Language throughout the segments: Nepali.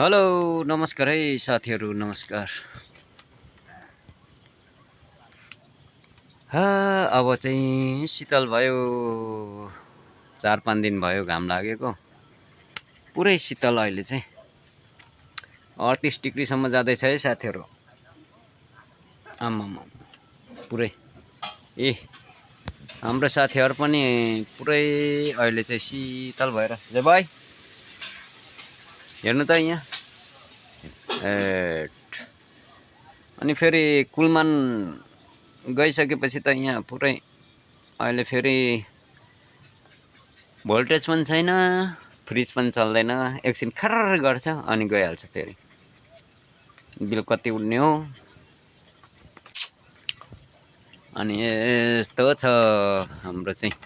हेलो नमस्कार है साथीहरू नमस्कार। अब चाहिँ शीतल भयो, 4-5 दिन भयो घाम लागेको, पुरै शीतल अहिले चाहिँ 38 डिग्रीसम्म जाँदैछ है साथीहरू। आम्मामा पुरै हाम्रो साथीहरू पनि पुरै अहिले चाहिँ शीतल भएर जे भाइ हेर्नु त यहाँ अनि फेरि कुलमान गइसकेपछि त यहाँ पुरै अहिले फेरि भोल्टेज पनि छैन, फ्रिज पनि चल्दैन, एकछिन खर्र गर्छ अनि गइहाल्छ फेरि। बिल कति उड्ने हो। अनि यस्तो छ हाम्रो चाहिँ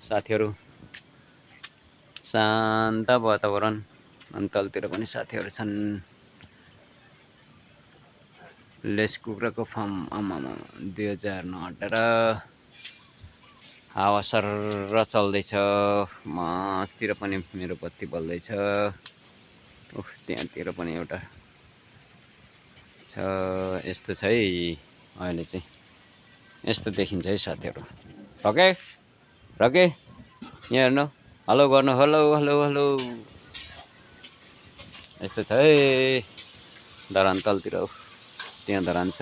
साथीहरू, शान्त वातावरण। अनि तलतिर पनि साथीहरू छन्। लेस कुखुराको फार्म आमामा 2018 हावा सर्र चल्दैछ। मस्तिर पनि मेरो बत्ती बल्दैछ। त्यहाँतिर पनि एउटा छ। यस्तो छ है अहिले चाहिँ, यस्तो देखिन्छ है साथीहरू। रके यहाँ हेर्नु, हेलो गर्नु, हेलो हेलो हेलो। यस्तो छ है धरान तलतिर, त्यहाँ धरान छ।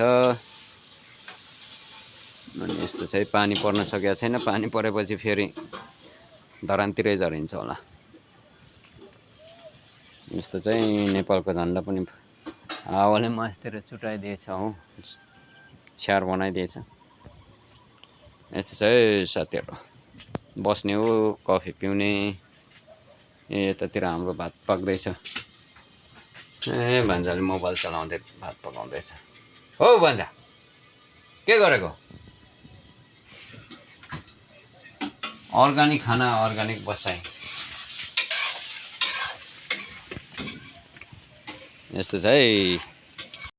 अनि यस्तो चाहिँ पानी पर्न सकेको छैन, पानी परेपछि फेरि धरानतिरै झरिन्छ होला। यस्तो चाहिँ नेपालको झन्डा पनि हावाले मासतिर छुट्याइदिएछ हौ, छ्यार बनाइदिएछ। यस्तो छ है साथीहरू, बस्ने हो कफी पिउने। यतातिर हाम्रो भात पक्दैछ। भान्जाले मोबाइल चलाउँदै भात पकाउँदैछ। हो भान्जा के गरेको? अर्ग्यानिक खाना, अर्ग्यानिक बसाइ। यस्तो छ है